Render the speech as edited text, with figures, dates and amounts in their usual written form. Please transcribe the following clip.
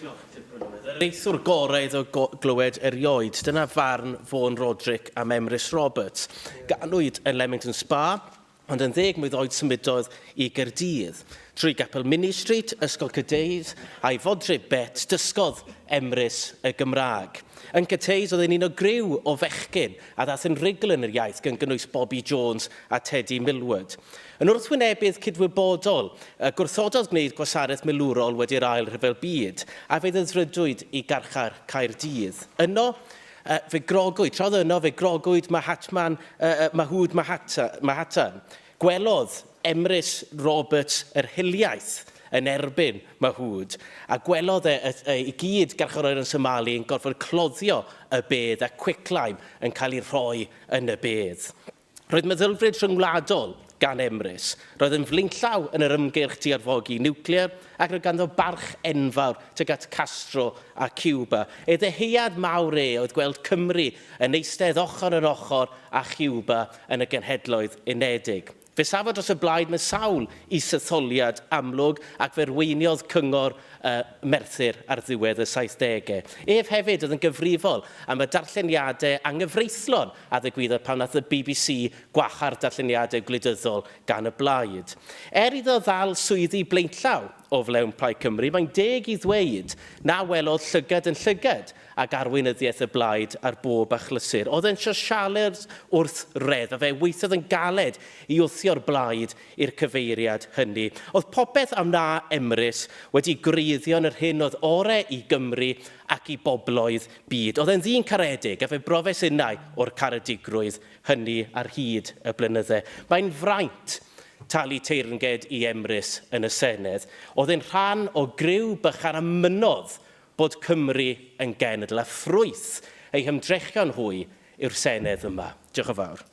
Diolch, Dirprwy Lywydd. Yr areithiwr gorau iddo glywed erioed. Dyna farn Vaughan Roderick am Emrys Roberts. Ganwyd yn Leamington Spa, ond yn ddeg mlwydd oed symudodd i Gaerdydd. Trwy Gapel Minny Street, Ysgol Cathays, a'i fodryb Bet, dysgodd Emrys y Gymraeg. Yn Cathays oedd e'n un o griw o fechgyn a ddaeth yn rhugl yn yr iaith gan gynnwys Bobby Jones a Teddy Millward. Yn wrthwynebydd cydwybodol, gwrthododd gwneud gwasanaeth milwrol wedi'r Ail Rhyfel Byd, a fe ddedfrydwyd i garchar Caerdydd. Yno, fe grogwyd, tra oedd yno, fe grogwyd Mahatman, Mahood Mahatma. Gwelodd Emrys Roberts yr hiliaeth yn erbyn Mahood, a gwelodd e i gyd garcharorion Somali yn gorfod cloddio y bedd a quicklime yn cael ei rhoi yn y bedd. Roedd meddylfryd rhyngwladol gan Emrys. Roedd yn flaenllaw yn yr ymgyrch diarfogi niwclear ac roedd ganddo barch enfawr tuag at Castro a Cuba. Ei ddyhead mawr e oedd gweld Cymru yn eistedd ochr yn ochr â Chiwba yn y Genhedloedd Unedig. Fe safodd dros y blaid mewn sawl isetholiad amlwg ac fe arweiniodd Cyngor Merthyr ar ddiwedd y saithdegau. Ef hefyd oedd yn gyfrifol am y darlleniadau anghyfreithlon a ddigwyddodd pan wnaeth y bbc gwahardd darlleniadau gwleidyddol gan y blaid. Er iddo ddal swyddi blaenllaw o flaen Plaid Cymru, mae'n deg i ddweud na welodd llygad yn llygad ag arweinyddiaeth y blaid ar bob achlysur. Oedd e'n sosialwr wrth reddf, a fe weithiodd yn galed i wthio'r blaid i'r cyfeiriad hynny. Oedd popeth a wna Emrys wedi gwreiddio yn yr hyn oedd ore i Gymru ac i bobloedd byd. Oedd e'n ddyn caredig, a fe brofes innau o'r caredigrwydd hynny ar hyd y blynydde. Mae'n fraint talu teyrnged i Emrys yn y Senedd. Oedd e'n rhan o griw bychan a mynnodd bod Cymru yn genedl, a ffrwyth eu hymdrechion hwy yw'r Senedd yma. Diolch yn fawr.